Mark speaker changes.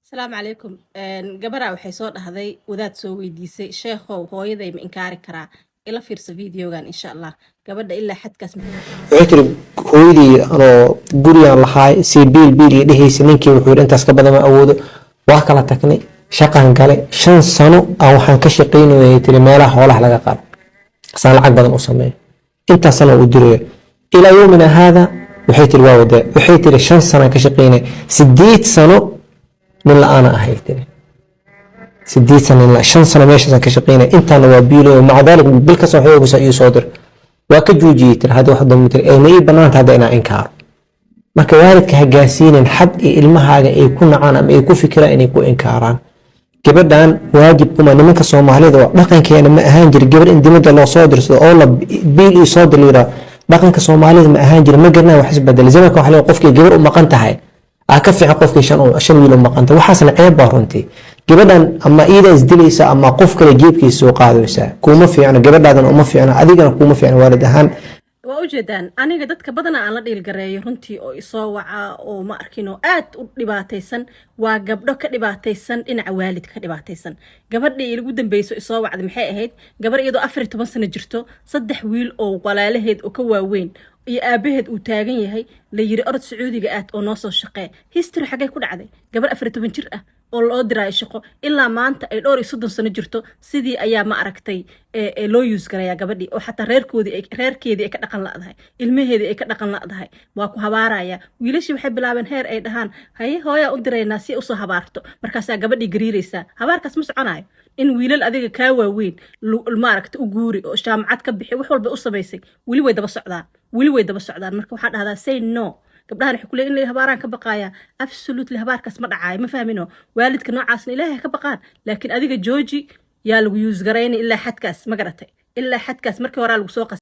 Speaker 1: Asalaamu calaykum. Gabaraa waxay soo dhahday, wadaad soo weydiisay, "Sheekhow, hooyaday ma inkaari karaa?" Ila fiirsa videogan, insha Allah. Gabadha ilaa xadkaas.
Speaker 2: Waxay tiri, hooyadii anoo gurigaan lahaay si biil biil iyo dhehaysa, ninkii wuxuu yidhi intaas ka badan ma awoodo. Waa kala tagnay, shaqaan galay. 5 sano aan waxaan ka shaqaynayay, tiri, meelaha xoolaha laga qalo, saan lacag badan u sameeyo. Intaas sano uu dirayo ilaa yowmina haada. Waxay tiri, waa wadaa. Waxay tiri, 5 sanaan ka shaqaynay, 8 sano nin la-aana ahay. Tiri, 8 sano nin 5 sano meeshaasaan ka shaqaynay, intaana waa biilayo. Maca daalik, bil kasta waxay ogeysaa ii soo dir. Waa ka joojiyey. Tiri, hadda wax dambe, tiri, ee ma ii banaanta hadda inaan inkaaro? Marka waalidka ha gaarsiinin xad iyo ilmahaaga ay ku nacaan ama ay ku fikiraan inay ku inkaaraan. Gabadhan waajib kuma. Nimanka Soomaalida oo dhaqankeena ma ahaan jira gabar in dibadda loo soo dirsado oo la biil ii soo dir. Dhaqanka Soomaalida ma ahaan jira. Ma garanaa wax isbedel zamanka. Waxa leeyahay, qofkii gabar u maqan tahay aa ka fiican qofkii shan wiil u maqan tahay. Waxaasna ceeb baa runtii. Gabadhan ama iida isdilaysa ama qof kale jeebkiisa soo qaadaysa. Kuuma fiicno, gabadhaadan uma fiicno, adigana kuuma fiicno waalid ahaan.
Speaker 1: Waa ujeedaan, aniga dadka badanaa aan la dhiilgareeyo runtii oo isoo waca oo ma arkin oo aad u dhibaataysan waa gabdho ka dhibaataysan dhinaca waalidka ka dhibaataysan. Gabadhii igu dambeyso isoo wacday maxay ahayd? Gabar iyadoo 14 sano jirto, saddex wiil oo walaalaheed oo ka waaweyn iyo aabaheed uu taagan yahay, la yiri, "Orod Sacuudiga aad oo noo soo shaqee." History xaggay ku dhacday gabar 14 jir ah oo loo diraayo shaqo? Ilaa maanta ay dhowr iyo 30 sano jirto, sidii ayaa, ma aragtay, loo use garayaa gabadhii, oo xataa reerkoodii, reerkeedii ay ka dhaqan la'dahay, ilmaheedii ay ka dhaqan la'dahay. Waa ku habaaraya. Wiilashii waxay bilaabeen heer ay dhahaan, "Haye, hooyaa u diraynaa si ay usoo habaarto." Markaasaa gabadhii gariiraysaa. Habaarkaas ma soconayo. In wiilal adiga kaa waaweyn, maaragta, u guuri oo jaamacad ka bixi, wax walba u samaysay, weli way daba socdaan, weli way daba socdaan. Marka waxaa dhahdaa, say no. Gabdhahan waxay kuleeyihin in habaaraan ka baqaaya. Absolutely, habaarkaas ma dhacaayo. Ma fahmino? Waalidka noocaasna Ilaahay ka baqaan, laakiin adiga jooji. Yaa lagu use garayna ilaa xadkaas? Ma garatay? Ilaa xadkaas markii horaa lagu soo qas.